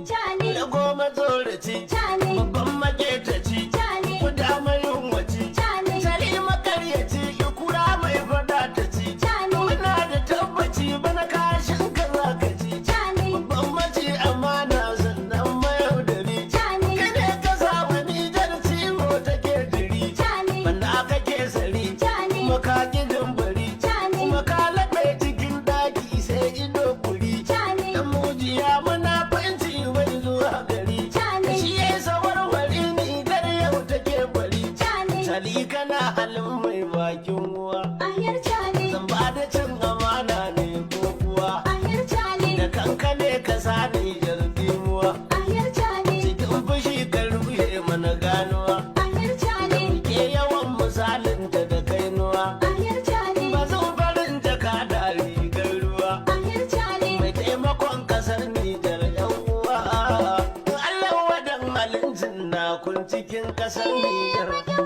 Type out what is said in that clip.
Cani. Rago matsoraci. Cani. Babban maketaci. Cani. Kuda mai yunwaci. Cani. Cali makaryaci, kura mai fada ta ci. Cani. Muna da tabbaci bana kashin ka za ka ci. Cani. Babban maci amana sannan mayaudari. Cani. Kada ka samu Nijar ciwo take jiri. Cani. Banda kake sari. Cani. Kuma ka ki bari. Cani. Kuma ka laɓe cikin ɗaki sai ido kuri. Cani. Dan mujiya munafanci bai zuwa gari. Cani. Shi ya sawarwari Nijar yau take bari. Cani. Cali kana halin mai bakin ruwa. Ahir Cani. Zamba da cin amana ne ko kuwa. Ahir Cani. Da kanka ne ka sa Nijar dimuwa. Ahir Cani. Cikin fushi ka ruhe mana ganuwa. Ahir Cani. Ke yawan misalinta da kainuwa. Ahir Cani. Ba zan farin jaka da rigar ruwa. Ahir Cani. Mai taimakon kasar Nijar yan uwa. Allah wadan halin na kun cikin kasar Nijar. Bakin